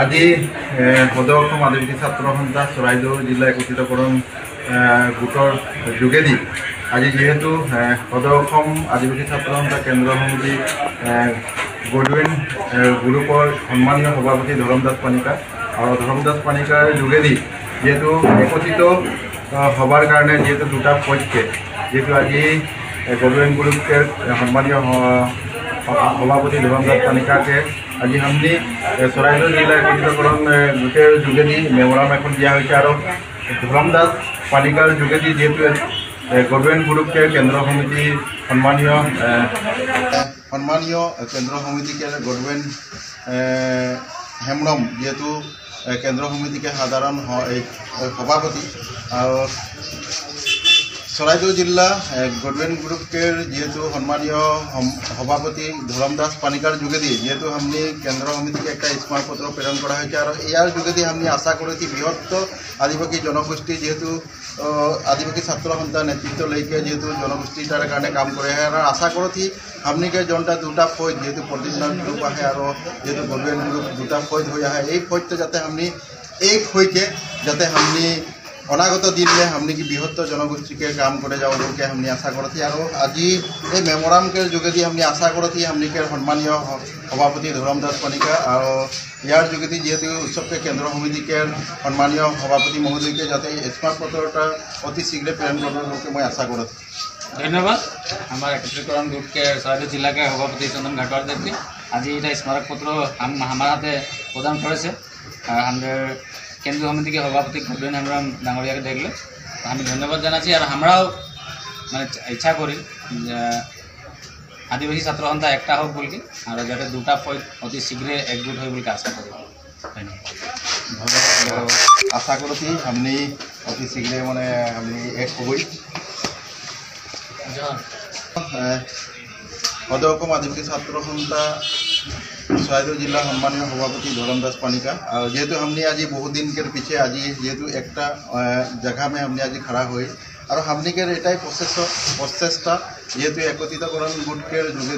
আজি সদৌ অসম আদিবাসী ছাত্ৰ সন্থা চৰাইদেউ জিলা একত্ৰিতকৰণ গোটৰ যোগেদি আজি যিহেতু সদৌ অসম আদিবাসী ছাত্ৰ সন্থা কেন্দ্ৰ সমিতি গডউইন গ্ৰুপৰ সন্মানীয় সভাপতি ধৰমদাস পানিকা আৰু ধৰমদাস পানিকাৰ যোগেদি যিহেতু একত্ৰিত সভাৰ কাৰণে যিহেতু দুটা পক্ষে যিহেতু আজি গডউইন গ্ৰুপৰ সন্মানীয় সভাপতি ধৰমদাস পানিকাকে আজি আমি চৰাইদেউ জিলা একত্ৰিতকৰণ গোটেৰ যোগেদি মেমৰাম এখন দিয়া হৈছে আৰু ধৰমদাস পানিকাৰ যোগেদি যিহেতু গডউইন গ্ৰুপকে কেন্দ্ৰ সমিতি সন্মানীয় সন্মানীয় কেন্দ্ৰ সমিতিকে গডউইন হেমব্ৰম যিহেতু কেন্দ্ৰ সমিতিকে সাধাৰণ সভাপতি আৰু চৰাইদেউ জিলা গডউইন গ্ৰুপকেৰ যিহেতু সন্মানীয় সভাপতি ধৰমদাস পানিকাৰ যোগেদি যিহেতু আমি কেন্দ্ৰ সমিতিকে একটা স্মাৰকপত্ৰ প্ৰেৰণ কৰা হৈছে আৰু ইয়াৰ যোগেদি আমি আশা কৰোঁ বৃহত্তৰ আদিবাসী জনগোষ্ঠী যিহেতু আদিবাসী ছাত্ৰ সন্থা নেতৃত্ব লৈকে যিহেতু জনগোষ্ঠীটাৰ কাৰণে কাম কৰে আৰু আশা কৰোঁ আমনিকে যোনটা দুটা ফৌজ যিহেতু প্ৰদীপ নাথ গ্ৰুপ আহে আৰু যিহেতু গডউইন গ্ৰুপ দুটা ফৌজ হৈ আহে, এই ফৌজটো যাতে আমি এক হৈকে যাতে আমি অনাগত দিন में हमने की बृहत्तर जनगोष्ठी के काम करे जाओ बोल के हमने आशा करी। और आज এই মেমোরামকে যোগেদি हमने आशा करी हमने के সন্মানীয় সভাপতি ধৰমদাস পানিকা আৰু ইয়াৰ যোগেদি যিহেতু উৎসৱকে কেন্দ্ৰ সমিতিকে সন্মানীয় সভাপতি মহোদয়কে যাতে স্মাৰকপত্ৰটা অতি শীঘ্ৰে প্ৰেৰণ কৰিব মই আশা কৰোঁ। ধন্যবাদ। আমাৰ একত্ৰীকৰণ গোটকে চৰাইদেউ জিলাকে সভাপতি চন্দন ঘাটোৱাৰ দেৱকে আজি এটা স্মাৰকপত্ৰ আমাৰ হাতে প্ৰদান কৰিছে। আমাদেৰ কেন্দ্ৰীয় সমিতিকে সভাপতি গডউইন হেমব্ৰম ডাঙৰীয়াকে দেখলে আমি ধন্যবাদ জানাচ্ছি। আর আমরাও মানে ইচ্ছা করি আদিবাসী ছাত্র সন্থা একটা হোক বলকে আর যাতে দুটা ফৌজ অতি শীঘ্রে একজোট হয় বলকে আশা করি। ধন্যবাদ। আশা করছি আমি অতি শীঘ্রে মানে আমি এক হবই। সদৌ অসম আদিবাসী ছাত্ৰ সন্থা চৰাইদেউ জিলা সন্মানীয় সভাপতি ধৰমদাস পানিকা আৰু যেহেতু हमने আজি বহুত দিন के पीछे আজি যেহেতু একটা जगह में हमने আজি खड़ा হই আৰু हमने के এটাই প্ৰচেষ্টা যেহেতু একত্ৰিতকৰণ গোটকে যোগে